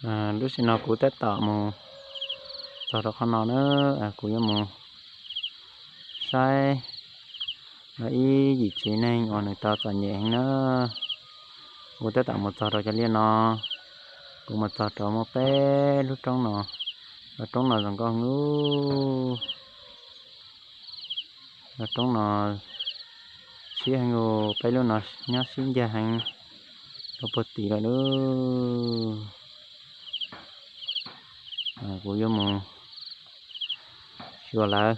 Lub sij no kuv tab tom mus txog rau qhov no na, kuv yuav mus saib ib yim tsev neeg uas nws tau txom nyem heev na. Kuv tab tom mus txog rau cov liaj no, kuv mus txog rau muaj peb lub roob no, cov roob no zoo nkauj heev lub, cov roob no siab heev lub, peb lub no nyob sib ncag heev rau puag tim lawm lub. Kuv yuav mus xyuas lawv,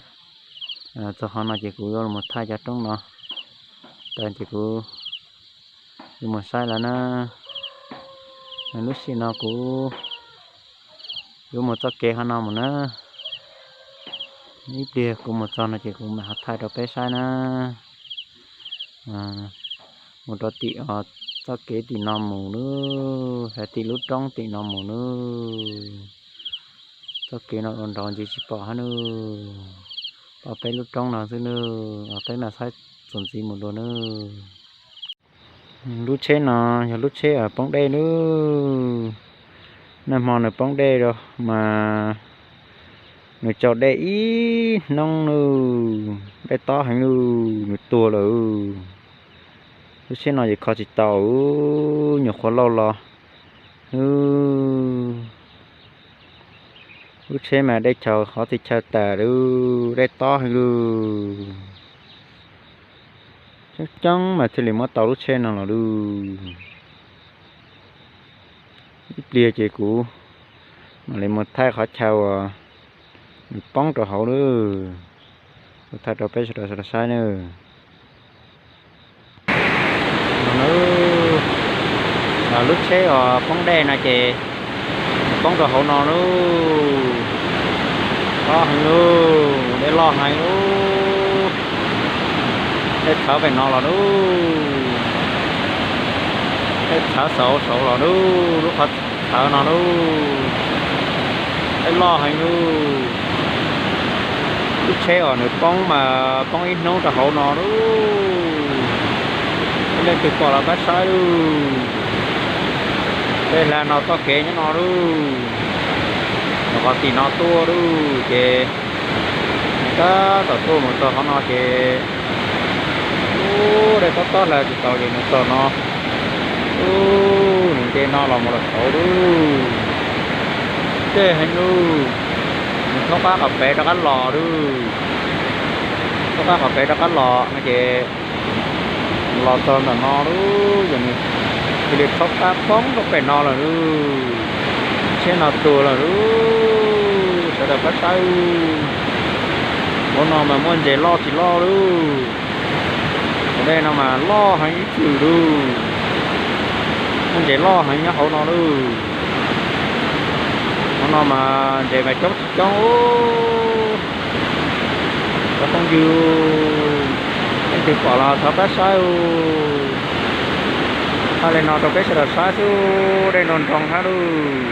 txog qhov no ces kuv yuav mus thaij cov roob no tas ces kuv yuav mus saib lawv na. Lub sij no kuv yuav mus txoj kev qhov no mus na. Ib pliag kuv mus txog no ces kuv mam ho thaij rau peb saib na. Mus rau tim txoj kev tim no mus lub, hais tim lub roob tim no mus lub. Txoj kev no ua nraud ntsis tsis pom hab nub, pom peb lub roob no xwb nub, peb mam saib txuas ntxiv mus dua nub. Lub tsheb no yog lub tsheb poob dej lub. Nag hmo nws poob dej rau mas nws tsaus dej ib hnub nub, dej tob heev lub, nws tuag lawm. Lub tsheb no ces kho tsis tau, nyuam qhuav lauj los. Lub tsheb mas dej chaws qhov txhia chaw tas lub, dej tob heev lub. Coob coob mas thiaj li muab tau lub tsheb no los lub. Ib pliag ces kuv mam li mus thaij qhov chaw uas nws poob rau hauv lub, kuv thaij rau peb sawv daws saib nawb. Lub tsheb uas poob dej no ces poob rau hauv no lub. Tob heev lub, dej loj heev lub. Dej txhawv pem no los lub, dej txhawv saud saud los lub, lub qhov txhawv no lub. Dej loj heev lub. Lub tsheb uas nws poob mas poob ib hnub rau hauv no lub. Leej twg pom los pab saib lub. Tej hla no txoj kev nyob no lub, los qhov tim no tuaj lub ces tab tom tuaj mus txog qhov no ces, ub, dej tob tob hla tsis tau ces mus txog no. Ub, nws nce no los mus los saud lub. Dej heev lub. Nws thaub qab qhov pem rov qab los lub. Thaub qab qhov pem rov qab los no ces los txog ntawm no lub, yog nws cia li thaub qab poob rau pem no lawm lub. Tsheb no tuag lawm lub, sawv daws pab saib. Hauv no mas muaj ntses loj tsis loj lub. Cov dej no mas loj heev ib txwm lub. Muaj ntses loj heev nyob hauv no lub. Hauv no mas ntses mas coob tsis coob. Cov phooj ywg, leej twg pom los thov pab saib. Thaij li no rau peb sawv daws saib xwb, dej nroo nroo hab lub.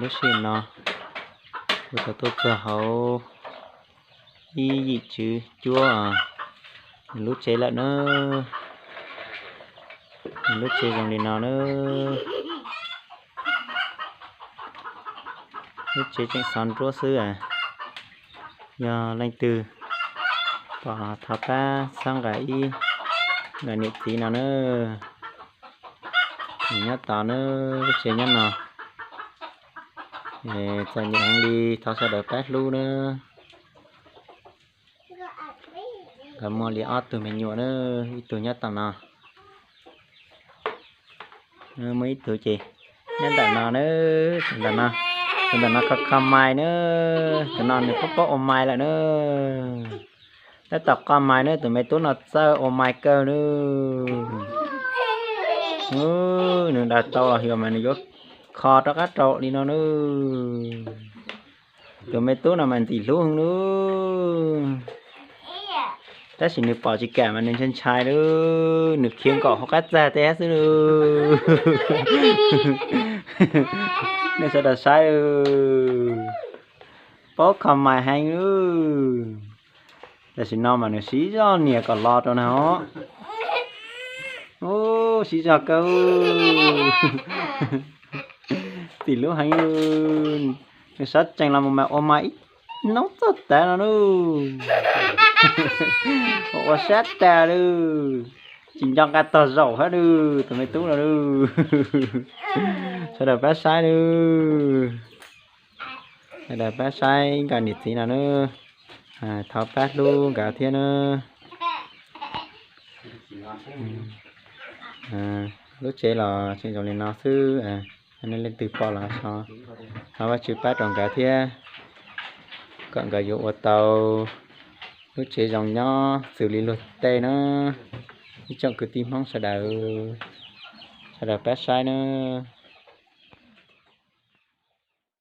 Lub sij no kuv tau tuaj txog hauv ib yim tswv cuab nws lub tsev lawm na. Nws lub tsev zoo li no na. Lub tsev tseem xov nruab xwb. Yog leej twg pom thov pab txhawb nqa ib nkawm niam txiv no na. Nws nyob tod na, lub tsev nyob no. Txom nyem heev li, thov sawv daws pab hlub na. Nkawd muaj li ob tug me nyuam na, ib tug nyob tom no. Muaj ib tug ces nyob ntawm no na, tus ntawm no, tus ntawm no kho kho mais na, tus no nws paub paub ua mais lawm na. Tab tom kho mais na, tus me tub no txawj ua mais kawg na. Nws daws tau los xyuas mas nws yuav kho rov qab rau li no na. Tus me tub no mas ntxim hlub heev na. Tab sis nws pom tsis kam mas nws ntshai ntshai lub, nws khiav nkaum hauv qab txag tej xwb lub. Nej sawv daws saib, paub kho mais heev lub. Tam sim no mas nws siv zog niam kom los rau na os. Ub, siv zog kawg. Tim lub heev, nws sab tsees los mus mas ua mas ib hnub txog tav no lauj. Ua sab tag lauj. Tsis nco nqa tog zaum hab lauj, tus me tub no lauj. Sawv daws pab saib lauj. Sawv daws pab saib nkawm niam txiv no nawb. Thov pab hlub nkawd thiab nawb. Lub tsev los tseem zoo li no xwb, nej leej twg pom los thov Vajtswv pab rau nkawd thiab, kom nkawd yuav ua tau lub tsev zoo nyob xws li luag tej na. Ib tsoom kwv tij Hmoob sawv daws, sawv daws pab saib nawb.